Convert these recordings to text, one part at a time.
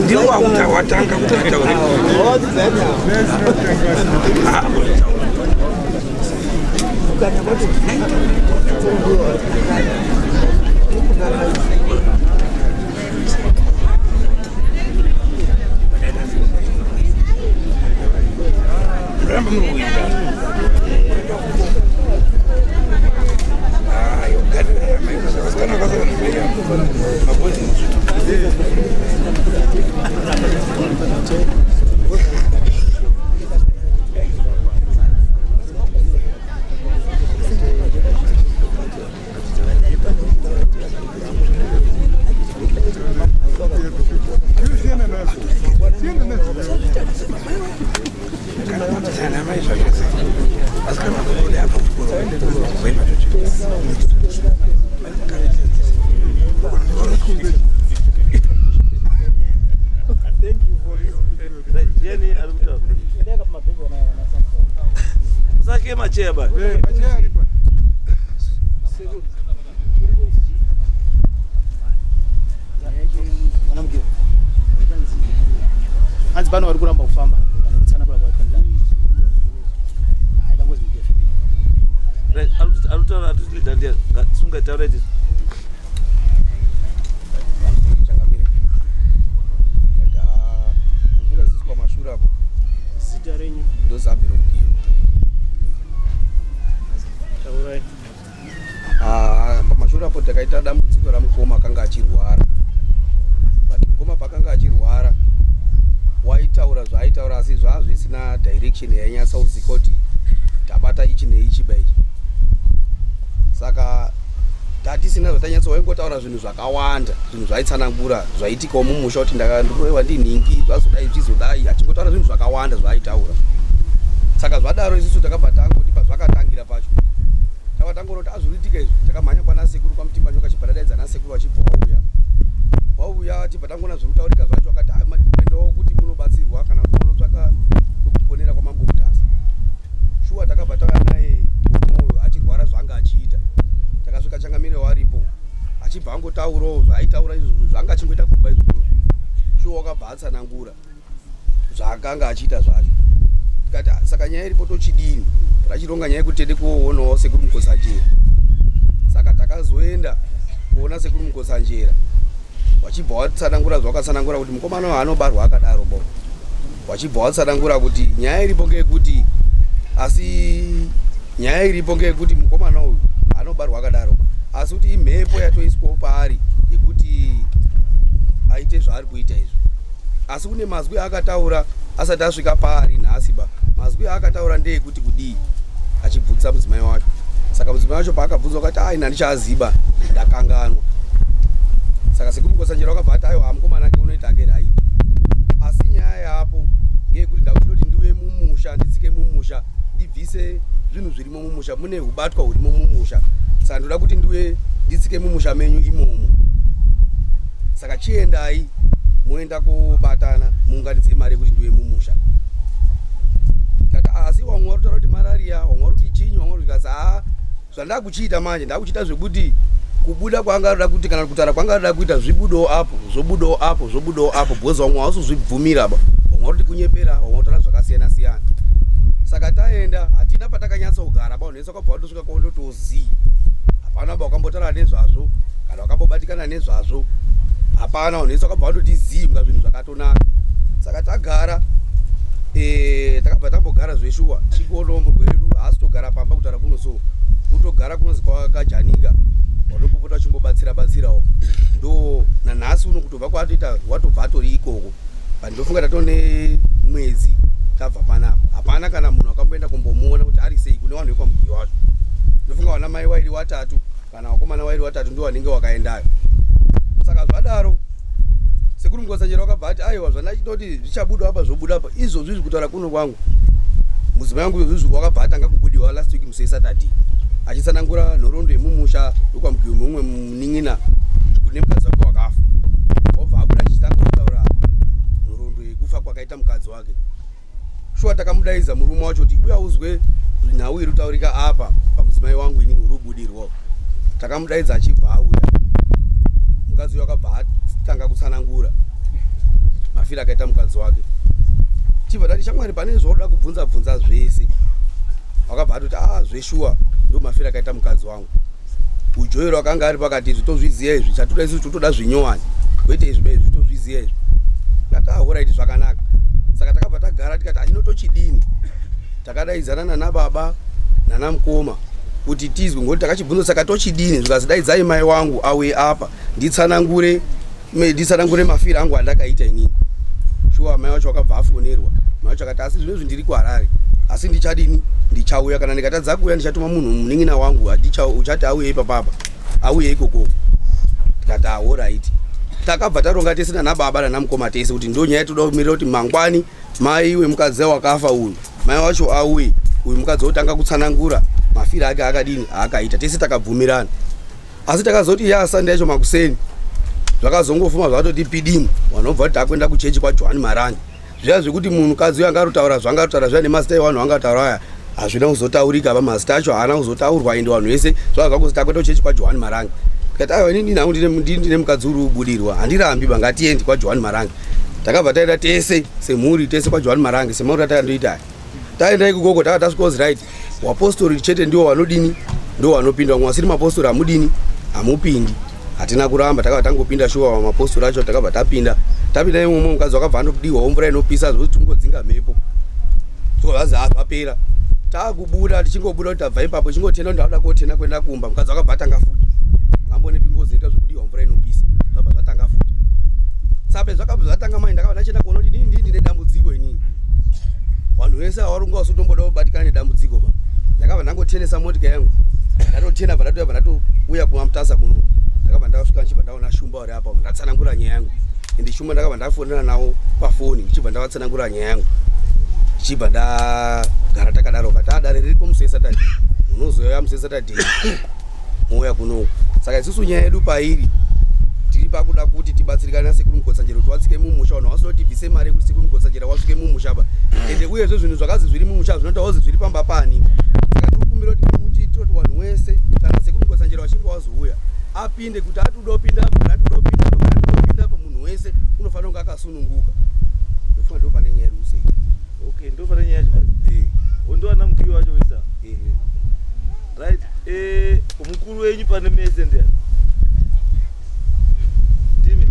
Ndiwo watanga kuti ataure. Ramba muri kuita. Usatye macheya ba. Macheya aripo. Hanzi pano vari kuramba kufamba vanokutsanangura kwacho. Hayi, kangozi mugefe. Right, arikutaura atiti ndiye sunga taura iti. Changamire. Ndakufunga sisi kwamashure apo. Zita renyu? Ndozabhero Mudiyo. Taurai. Ah, pamashure apo takaita dambudziko ramukoma akanga achirwara. But mukoma paakanga achirwara waitaura zvaaitaura, asi zvazvisina direction yainyatsa kuzika kuti tabata ichi neichi ba ichi. Saka tatisina zvatanyatsa, waingotaura zvinhu zvakawanda, zvinhu zvaitsanangura zvaitikawo mumusha, kuti ndikuroiwa ndinhingi, zvazodai, zvizodai, achingotaura zvinhu zvakawanda zvaaitaura. Saka zvadaro isusu takabva tangoti pazvakatangira pacho tava tangoona kuti azviriitika izvi, takamhanya kwana sekuru kwaMutimbanyoka, chibva tadaidza nasekuru, vachibva wauya, tibva tangoona zviri kutaurika zvacho. Akati kuendawo kuti munobatsirwa kana munotsvaka kwekuponera kwaMambo Mutasa. Shuwa takabva tauya naye murume uyu achirwara zvaanga achiita. Takasvika changamire waripo, achibva angotaurawo zvaaitaura izvozvo zvaanga achingoita kumba izvozvo. Shuwa wakabva atsanangura zvaakanga achiita zvacho. Tikati, "Ah, saka nyaya iripo tochidini?" Tachironga nyaya yekuti tiende kuoonawo sekuru Mukotsanjera. Saka takazoenda kuona sekuru Mukotsanjera, wachibva watsanangura zvawakatsanangura kuti mukomana uyu anobarwa akadaro bo. Wachibva watsanangura kuti nyaya iripo ngeyekuti, asi nyaya iripo ngeyekuti mukomana uyu anobarwa akadaro ba, asi kuti imhepo yatoiswawo paari yekuti aite zvaari kuita izvi. Asi kune mazwi aakataura asati asvika paari nhasi ba. Mazwi aakataura ndeyekuti kudii, achibvunzisa mudzimai wacho. Saka mudzimai wacho paakabvunzwa akati, "Ai, handichaziba, ndakanganwa." Saka sekuru Mukotsanjera wakabva ati, "Aiwa, mukomana ake unoita ake right, asi nyaya yapo ngeyekuti ndakuchida kuti ndiuye mumusha, nditsike mumusha, ndibvise zvinhu zvirimo mumusha. Mune ubatwa hurimo mumusha, saka ndoda kuti ndiuye nditsike mumusha menyu imomo. Saka chiendai moenda kobatana, muunganidze mari yekuti ndiuye mumusha." Kati asi vamwe vari kutaura kuti marariya, vamwe vari kuti chinyi, vamwe vari kuti haa, zvandakuchiita manje ndakuchiita zvekuti kubuda kwaanga arida kuti kana kutaura kwaanga arida kuita zvibudewo apo, zvobudewo apo, zvobudewo apo, because vamwe havasozvibvumira ba, vamwe vari kuti kunyepera, vamwe kutaura zvakasiyana siyana. Saka taenda, hatina patakanyatsa kugara ba. Unhesa kwabva watosvika kwaundotozii, hapana ba wakambotaura nezvazvo kana wakambobatikana nezvazvo, hapana. Unhesa wakabva watoti zii kunga zvinhu zvakatonaka. Saka tagara, takabva tambogara zveshuwa chikono. Murwere wedu haasi togara pamba kutaura kuno, so kutogara kunonzi kwakajanika, watombopota uchimbobatsira batsirawo. Ndo nanhasi uno kutobva kwatoita watobva atori ikoko. Pandofunga tatone mwedzi tabva panapa, hapana kana munhu akamboenda kumbomuona kuti ari sei. Kune vanhu vekwaMugiyo wacho, ndofunga vana mai wairi watatu kana vakomana wairi watatu ndo vanenge wakaendayo. Saka zvadaro sekuru Mukotsanjera wakabva ati, "Aiwa, zvandachitoti zvichabuda apa zvobuda apa izvozvi izvi." Kutaura kuno kwangu, mudzimai wangu izvozvi wakabva atanga kubudiwa last week musi weSaturday, achitsanangura nhoroondo yemumusha wekwaMugiyo, mumwe munin'ina kune mukadzi wake wakafa, wabva abuda achitanga kutaura nhoroondo. kufa kwakaita mukadzi wake. Shuwa takamudaidza murume wacho kuti uya uzwe nhau iri kutaurika apa pamudzimai wangu inini uri kubudirwa. Takamudaidza achibva auya. Mukadzi uyu akabva atanga kutsanangura mafiro akaita mukadzi wake. Chibva tati shamwari pane zvaunoda kubvunza bvunza zvese. Akabva atoti ah zveshuwa ndo mafiro akaita mukadzi wangu. Ujoero akanga ari pakati izvi tozviziva izvi chatoda isusu totoda zvinyowani kwete izvi be izvi tozviziva izvi. Tikati ah horaiti zvakanaka. Saka takabva tagara tikati hino tochidini. Takadaidzana nana baba nana mukoma kuti tizwe ngokuti takachibvunza saka tochidini zvikanzi daidzai mai wangu auye apa nditsanangure nditsanangure mafiro angu andakaita inini. Shuwa mai wacho wakabva afonerwa. Mai wacho akati asi zvinezvi ndiri kuHarare asi ndichadini ndichauya kana ndikatadza kuuya ndichatuma munhu munin'ina wangu uchati auye ipapapa auye ikoko. Tikati ahoraiti. Takabva taronga tese nana baba nana mukoma tese kuti ndo nyaya toda kumirira kuti mangwani mai wemukadzi wakafa uyu mai wacho auye uyu mukadzi otanga kutsanangura mafiro ake akadini aakaita tese takabvumirana. Asi takazoti ya Sunday yacho makuseni zvakazongofuma zvatoti pidimu vanobva kuti takuenda kuchechi kwaJohani Marange. Zviya zvekuti munhukadzi uyo anga arikutaura zvanga arikutaura zviya nemazita evanhu vanga arikutaura aya hazvina kuzotaurika va mazita acho haana kuzotaurwa ende vanhu vese zvava zvakuzi takuenda kuchechi kwaJohani Marange. Tikati aiwa inini hangu ndine mukadzi uri kubudirwa handirambi ba ngatiende kwaJohani Marange. Takabva taenda tese semhuri tese kwaJohani Marange semauri atakandoita aya. Taenda ikoko takati tasvika kuzi right wapostori chete ndiwo vanodini ndiwo vanopinda vamwe vasiri mapostori hamudini hamupindi. Hatina kuramba takabva tangopinda shuwa mapostori acho takabva tapinda. Tapinda imomo mukadzi wakabva anodiwawo mvura inopisa zvekuti tingodzinga mhepo. Tozvazi zvapera. Takubuda tichingobuda kuti tabva ipapo chingotenda kuti ndakuda kotena kuenda kumba mukadzi wakabva atanga futi. Makambonepi ngozi inoita zvekudiwa mvura inopisa zvabva zvatanga futi. Saka zvakabva zvatanga mai ndakabva ndachienda kuona kuti inini ndine dambudziko inini. Vanhu vese avarungu vasutomboda kubatikana nedambudziko ba. Ndakabva ndangotenesa motika yangu. Ndatotena bva ndatouya bva ndatouya kuMamutasa kuno. Ndakabva ndasvika ndichibva ndaona Shumba vari apa ndatsanangura nyaya yangu. Ende Shumba ndakabva ndafonera nawo pafoni ndichibva ndavatsanangura nyaya yangu. Ndichibva ndagara takadaro kati adare ririko musi weSaturday. Unozouya musi weSaturday mouya kunoku. Saka isusu nyaya yedu pairi tiri pakuda kuti tibatsirikane nasekuru Mukotsanjera kuti vatsike mumusha vanhu havasida kuti tibvise mari yekuti sekuru Mukotsanjera vasvike mumusha ba ende uyezve zvinhu zvakazi zviri mumusha zvinotaura kuti zviri pamba pani. Saka tiri kukumbira kuti muti toti vanhu wese kana sekuru Mukotsanjera vachinge vazouya apinde kuti ati uda kupinda apa kana ati uda kupinda apa kana ati uda kupinda apa munhu wese unofanira kunge akasununguka. Ndofunga ndo pane nyaya iri kusei. Okay, ndo pane nyaya yacho. Eh. Ndo ana mukuru wacho wesa. Eh. Right. Mukuru wenyu pane mese ndiani? Ndimi.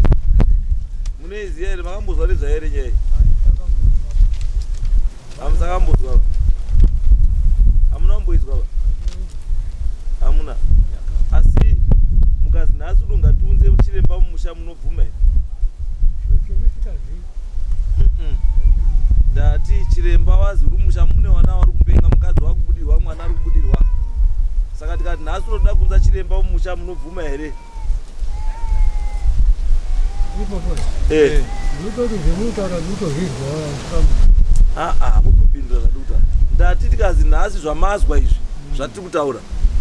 Munoiziva here makambozwa nezvayo here nyaya iyi? Hamusakambozwa. Hamuna kumboizwa ba? Hamuna. Asi mukazi nhasi uno ngatiunze chiremba mumusha munobvuma here? Ndati chiremba wazi uri mumusha mune wana wari kupenga mukadzi wakubudirwa mwana ari kubudirwa. Saka tikati nhasi unoda kunza chiremba mumusha munobvuma here? Eh. Ah ah, mutopindura zvandikutaura. Ndati tikazi nhasi zvamazwa izvi zvatiri kutaura.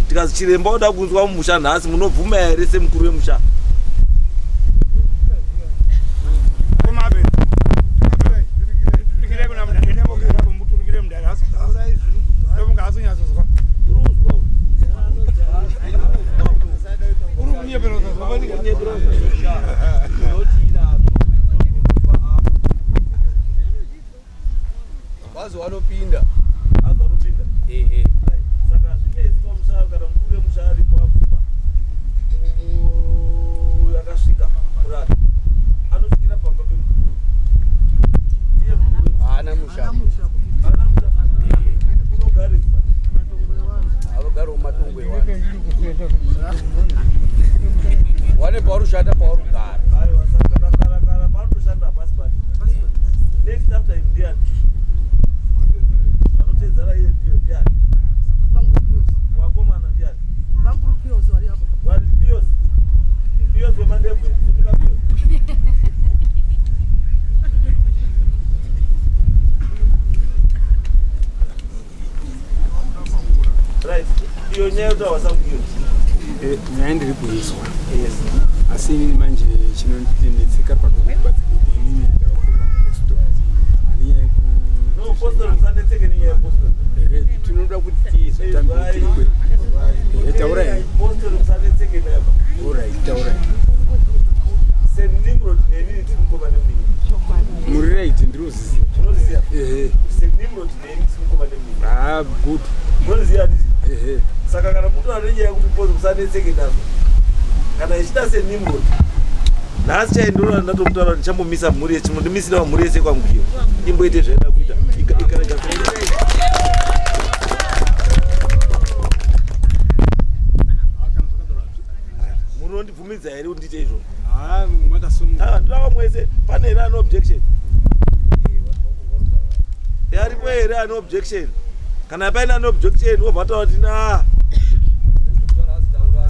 Tikazi chiremba uda kunzwa mumusha nhasi munobvuma here semukuru wemusha? Wazi wanopinda. Wazi wanopinda. Ehe. Saka zvinetsi pamusha kana mukuru wemusha aripo abvuma. Akasvika murata. Anosvikira pamba pemukuru. Ndiye mukuru. Haana musha. Haana musha. Unogara Anogara mumatongwe wani. Wane paurushanda paurugara. Aiwa saka kana kana kana panotoshanda hapasi pati. Next after him ndiani? Vanotedzana iye ndiyo ndiani? Wakomana ndiani? Wari Pius. Pius wemandebvu. Sumuka Pius. Right. Iyo nyaya yotaura sangu iyo. Nyaya ndiri kuizwa. Yes. Asi inini manje chinondinetseka pakubatsirika inini ndakakurira mupostori. Postori musanetseke nenyaya yepostori. Tinoda kuti tizotambira tiri kwedu. Taurai. Postori musanetseke nayo. Alright, taurai. Senimrod nenini tiri mukoma nemunini. Muri right, ndinoziziva. Unoziziva? Ehe. Senimrod nenini tiri mukoma nemunini. Ah, good. Unoziziva handiti? Ehe. Saka kana mutaura nenyaya yekuti postori musanetseke nazvo. Kana ichida senimrod. Nhasi chaindora ndatomutaura kuti ndichambomisa mhuri yese, mundimisira mhuri yese kwaMugiyo. Imboite zvaida kuita. Ikarega. Munondibvumidza here kuti ndiite izvozvo? Ah, makasununguka. Ah, ndinoda mwese pane here ane objection? Aripo here ane objection? Kana paine ane objection wobva taura kuti na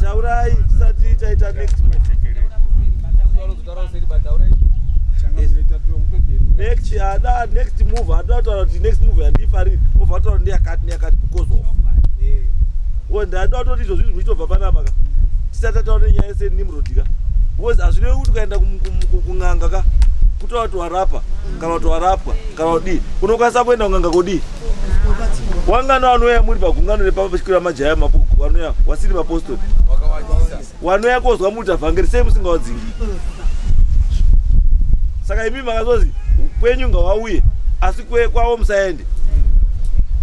taurai tisati taita next move. Next ada next move ada kutaura kuti next move yandifariri wobva taura kuti ndeyakati neyakati because of wo ndada kutoti izvozvi zvinhu zvichitobva panapa ka tisati tataura nenyaya yesenimrod ka because hazvirevi kuti ukaenda kun'anga ka kutaura kuti warapa kana kuti warapwa kana kudii unokwanisa kuenda kun'anga kudii wangano vanouya muri pagungano repachikwira majaya vanouya wasiri mapostori wanouya kozwa muti vhangeri sei musingawadzingi saka imi makazozi kwenyu ngawauye asi kwavo musaende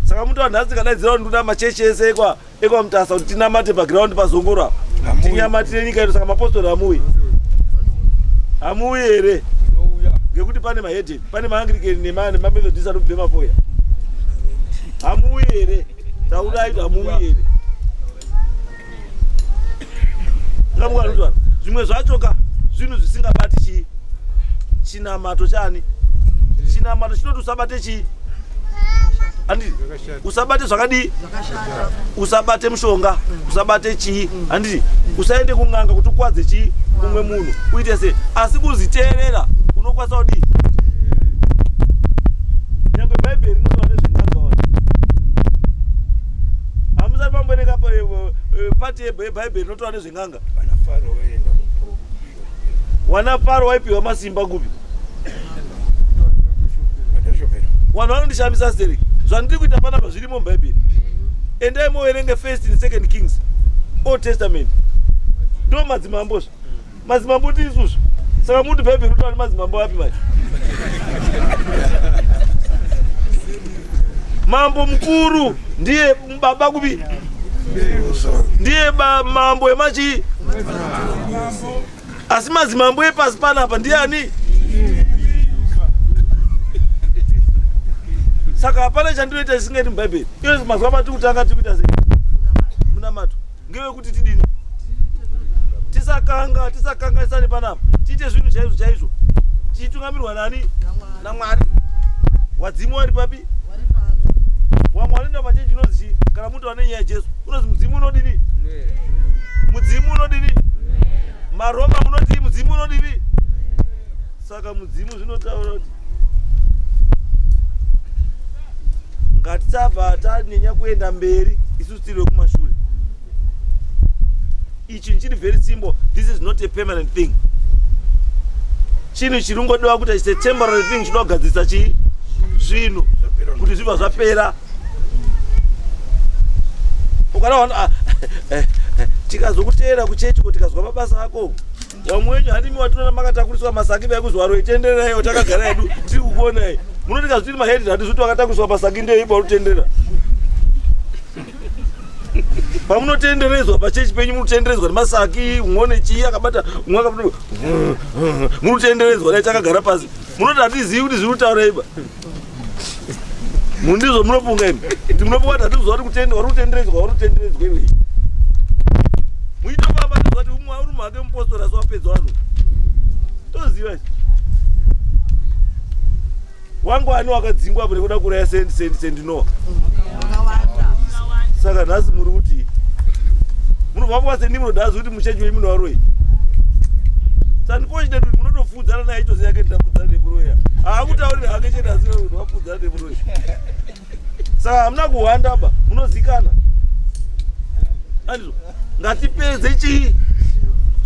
saka muti vanhu nhasi tikadaidzira kuti ndikuda machechi ese ekwaMutasa kuti tinamate pagiraundi pazongoro apa tinyamatire nyika yedu saka mapostori hamuuyi hamuuyi here ngekuti pane mahedheni pane maangirikeni nemamethodist anobve mafoya hamuuyi here taurai kuti hamuuyi here ngamukanutwara zvimwe zvacho ka zvinhu zvisingabati chii chinamato chani chinamato chinoti usabate chii handiti usabate zvakadii usabate mushonga usabate chii handiti usaende kun'anga kuti ukwadze chii umwe munhu uite sei asi kuziteerera unokwanisa kudii nyangwe bhaibheri rinotaura nezven'anga wani hamusati pamboeneka pati yebhaibheri rinotaura nezven'anga wana Faro waipiwa masimba kupi vanhu vanondishamisa seri zvandiri kuita panapa zvirimo mubhaibheri endai moverenge First and Second Kings, Old Testament ndo madzimambozve madzimambo ti isusu saka muti bhaibheri rinotaura nemadzimambo api manje mambo mukuru ndiye baba kupi ndiye mambo emachi asi madzimambo epasi panapa ndiani saka hapana chandinoita chisingaiti mubhaibheri iyo mazuva matiri kutanga tiri kuita sei munamato ngewekuti tidini tisakanga tisakanganisane panapa tiite zvinhu chaizvo chaizvo tichitungamirwa nani namwari wadzimu wari papi wamwe wanoenda pachechi inozi chii kana muti wane nyaya yajesu unozi mudzimu unodini mudzimu unodini maroma munoti mudzimu unodini saka mudzimu zvinotaura kuti ngatisabva tanyanya kuenda mberi isusu tiri vekumashure ichi chiri very simple this is not a permanent thing chinhu chiri ngodiwa kuti chite temporary thing chinoda kugadzirisa chii zvinhu kuti zvibva zvapera ukanaona tikazokuteera kuchechi ko tikazwa mabasa ako vamwe wenyu handimi watinoona makatakuriswa masaki vaikuzwaro itendereraiwo takagara hedu tiri kukuonai munoti kazvitiri mahedhi hati zviti wakatakuriswa masaki ndoipa utenderera pamunotenderedzwa pachechi penyu munotenderedzwa nemasaki umwe une chii akabata umwe akabata munotenderedzwa dai takagara pasi munoti hatizivi kuti zviri kutaura iba mundizvo munofunga imi kuti munofunga kuti hatiziva kuti kutende wari kutenderedzwa wari kutenderedzwa iwe muchitofamba toziva kuti umwe uri mhake mupostori asi wapedza vanhu toziva izvi wangu ani wakadzingwa apo nekuda kuuraya sendi sendi sendi noa saka nhasi muri kuti munobva kuva sendimroda azi kuti muchechi wenyu mune varoi unfortunately kuti munotofudzana naye chose yake ndindafudzana nemuroyi haakutaurira hake chete asi kuti wafudzana nemuroyi saka hamuna kuhwanda ba munozikana andizvo ngatipedze chii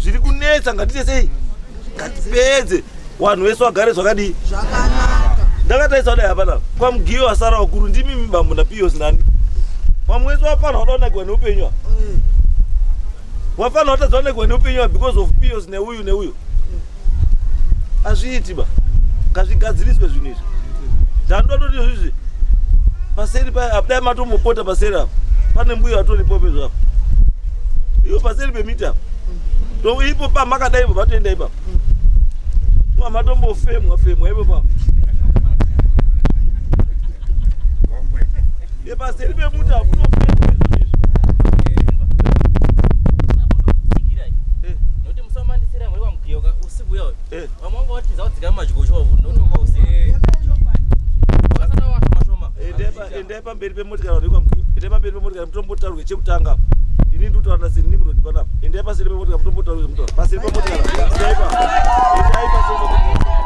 zviri kunetsa ngatite sei ngatipedze vanhu vese vagare zvakadii zvakanaka ndakataura Takatarisa kudai hapana kwamugiyo wasara wakuru ndimi mibambo napiyos nani vamwe wese wafana wada kunakirwa neupenyu apa wafana watadza kunakirwa neupenyu apa because of piyos neuyu neuyu hazviiti ba ngazvigadziriswe zvinhu izvi ndanoda toti izvizvi paseri pa dai matombopota paseri apa pane mbuya atoripo pezvo apa ivo paseri pemiti apa to ipo pamakadai ipo vatoenda ipapo matombofemwa femwa ipo papo paseri pemuti apo unofemwa izvo izvi. Nekuti musamandisira muri kwamugiyoka usiku uya Eh. vamwe vanga vatiza kudzika mumadyocho notoka usiku vakasara vashoma shoma. Endai pamberi pemotikari vanhu vekwamugiyo, endai pamberi pemotikari mutombotaurwe chekutanga. Ini ndikutaura naseni Nimrod panapa. Endai paseri pemotikari mutombotaurwe mutaura paseri pemotikari. Endai pa, endai paseri pemotikari.